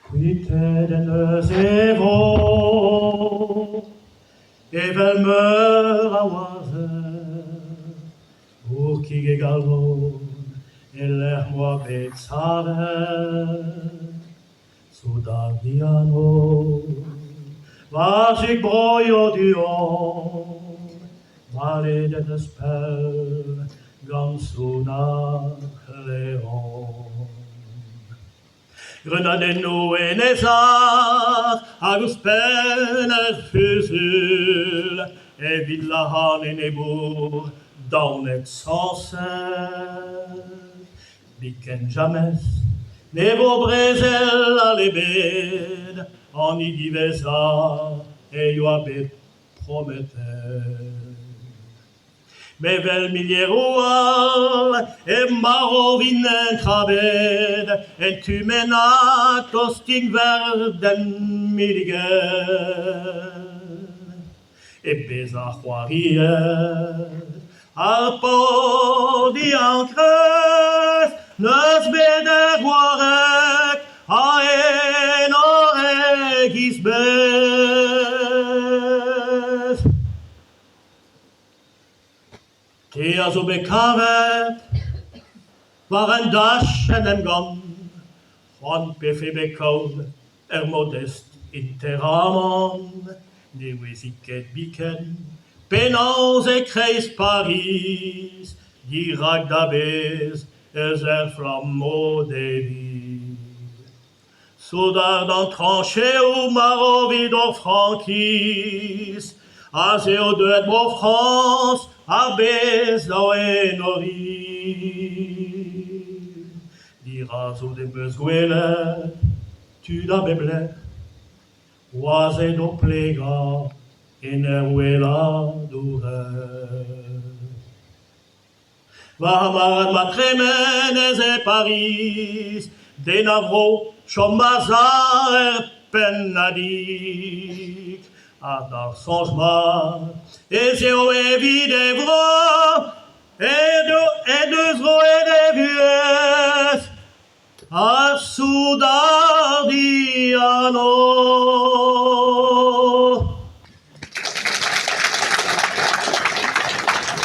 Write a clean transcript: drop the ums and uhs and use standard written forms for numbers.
Kuitaet en deus e vro evel meur a wazer Bourkig e galon e-lec'h m'oa bet savet Soudard dianv war-zu broioù du-hont Baleet en deus pell gant soudard Leon. Greunadennoù en e sac'h hag ouzhpenn ur fuzuilh evit lazhañ an enebour daonet sañset. Biken james ne vo brezel all ebet, an hini diwezhañ e yoa bet prometet. Mevel milieroù all e marv int entrabet en tu bennak tostik 'vel den milliget. E bezañ c'hoariet ar paotr diankrez n'eus bet er gwareg a enor e-giz bez. Te a zo bet kavet war un dachenn emgann, c'hoant 'pefe bet kaout ur modest interamant, ne ouezi ket biken penaos e-kreiz Pariz dirak da bezh eus ur flamm o deviñ. Soudard an trañcheoù marv evit hor frankiz, aze eo deuet Bro-Frañs a-bezh da enoriñ. Dirazout em eus gwelet tud a bep lec'h, oazet o plegañ en ur ouelañ dourek. War ar marc'had ma tremenez e Pariz, den a vro chom a-sav er pennadig. Ha d'ar soñj mat ez eo evit e vro he deus roet e vuhez ar soudard dianv.